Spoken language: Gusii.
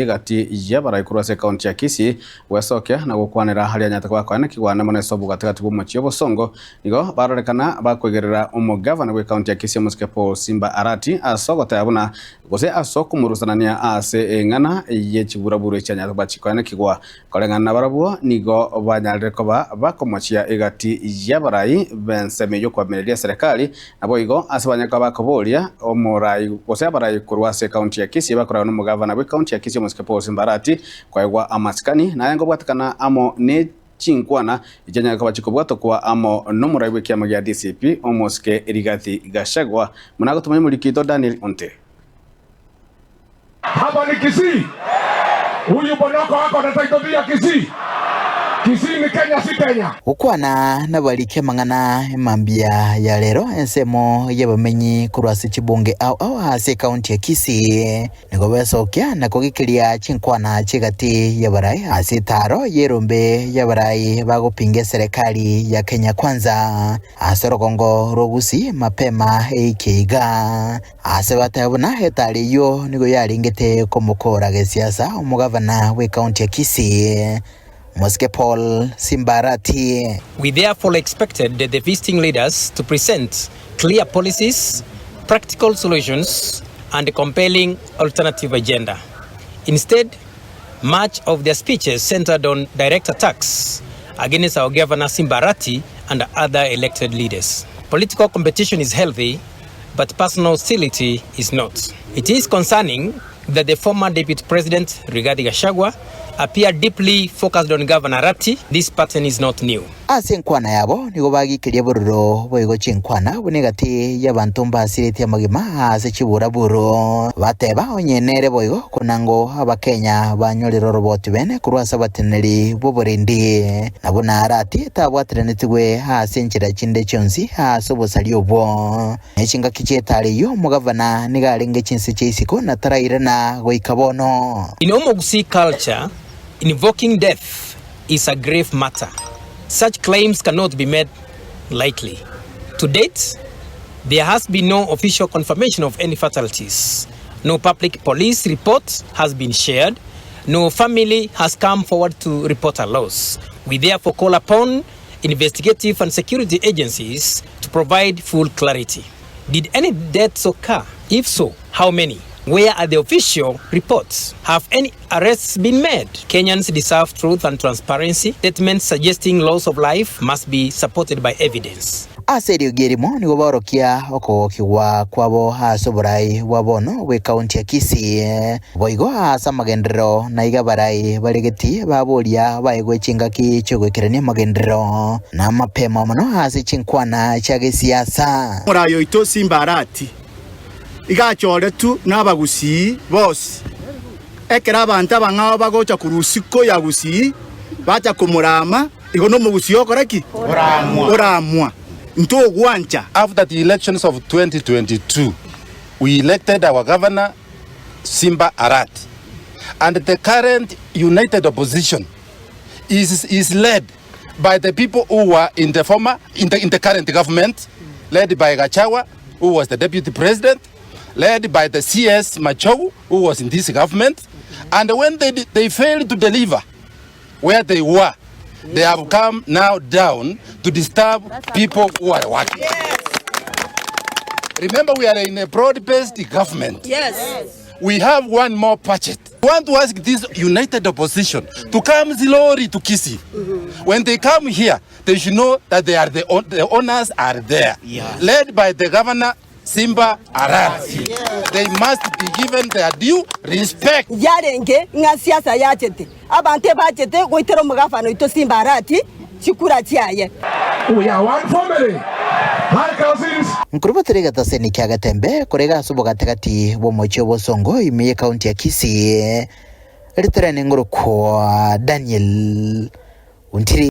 Egati y'abarai korwa ase ekaunti ya Kisii gwesokia na gokwanera aria anyarete koba akoenekigwa nemo nese obogatigati bw'omochie obosongo nigo barorekana bakoigerera omogavana bw'ekaunti ya Kisii omosike Paul Simba Arati ase ogoteba buna gose ase okomorusanania ase eng'ana ye chiburaburu echi anyarete koba chikoenekigwa Koreng'ana nabarabwo nigo banyarire koba bakomochia egati y'abarai b'ensemo y'okoamineria eserekari, naboigo ase banyare koba bakoboria omorai gose abarai korwa ase ekaunti ya Kisii bakoragwa nomogavana bw'ekaunti ya Kisii omosike Paul Simba Arati koegwa amasikani naye nkobwatekana amo ne chinkwana echianyare koba chikobwatokwa amo nomorai bw'ekiama gia DCP omosike Rigathi Gachagua buna agotomanya omoriki oito Daniel Onte. Hapa ni Kisii. Huyu Bonoko ako na title deed ya Kisii. Kisii ni Kenya si Kenya. Gokwana nabarike amang'ana emambia ya rero ensemo y'abamenyi korwa ase chibunge ao ao ase ekaunti ya Kisii nigo besokia na kogekeria chinkwana chi'egati y'abarai ase etaaro y'erombe y'abarai bagopinga eserekari ya Kenya Kwanza ase orogongo rwa Gusii mapema eike iga. Ase bateba buna etari eyio nigo yarengete komokora gesiasa omogavana bw'ekaunti ya Kisii, Mosike Paul Simbarati. We therefore expected the visiting leaders to present clear policies, practical solutions and a compelling alternative agenda. Instead, much of their speeches centered on direct attacks against our governor Simba Arati and other elected leaders. Political competition is healthy, but personal hostility is not. It is concerning that the former Deputy President Rigathi Gachagua appeared deeply focused on Governor Arati. This pattern is not new. Ase enkwana yabo nigo bagikeria bororo boigo chinkwana buna egati y'abanto mbasiretie amagima ase chiburaburo. Bateba onye nere boigo konango Abakenya banyorire oroboti bene korwa ase abateneneri b'oborendi, na buna Arati tabwateranetigwe ase enchera chinde chionsi ase obosaria obwo. Ne chingaki chi'etara eyio omogavana nigo arenge chinse chia isiko na tarairana goika bono. In Omogusii culture, invoking death is a grave matter. Such claims cannot be made lightly. To date, there has been no official confirmation of any fatalities. No public police report has been shared. No family has come forward to report a loss. We therefore call upon investigative and security agencies to provide full clarity. Did any deaths occur? If so, how many? Where are the official reports? Have any arrests been made? Kenyans deserve truth and transparency. Statements suggesting loss of life must be supported by evidence. Ase eriogi erimo nigo baorokia okogokigwa kwabo ase oborai bwa bono bw'ekaunti ya Kisii. Boigo ase amagenderero na iga abarai bare getii baboria baegwe chingaki chi'ogoikerania amagenderero na amapemo mono ase chinkwana chia gesiasa. Omorai oito Simba Arati iga achoretwe nabagusii bonsi, ekero abanto abang'ao bagocha korwa isiko ya Gusii bacha komorama, igo nomogusii okora ki? Oramwa. Ntogwancha. After the elections of 2022, we elected our governor Simba Arati and the current united opposition is, is led by the people who were in the former, in the, in the current government, led by Gachagua, who was the deputy president, led by the CS Machogu, who was in this government. And when they, they failed to deliver where they were, they have come now down to disturb people who are working. Remember, we are in a broad-based government. Yes. We have one more budget. We want to ask this united opposition to come slowly to Kisii. When they come here, they should know that they are the, the owners are there, led by the governor Simba Arati. They must be given their due respect. Yarenge ng'a siasa yachete, abanto ebachete goitera omogafana oito Simba Arati chikura chiaye. We are one family. Hi cousins. Nkorubatera egetaseni kia Getembe korega ase obogatigati bw'omochie o Bosongo ime y'ekaunti ya Kisii, ritorene ngorokwa Daniel Ontiri.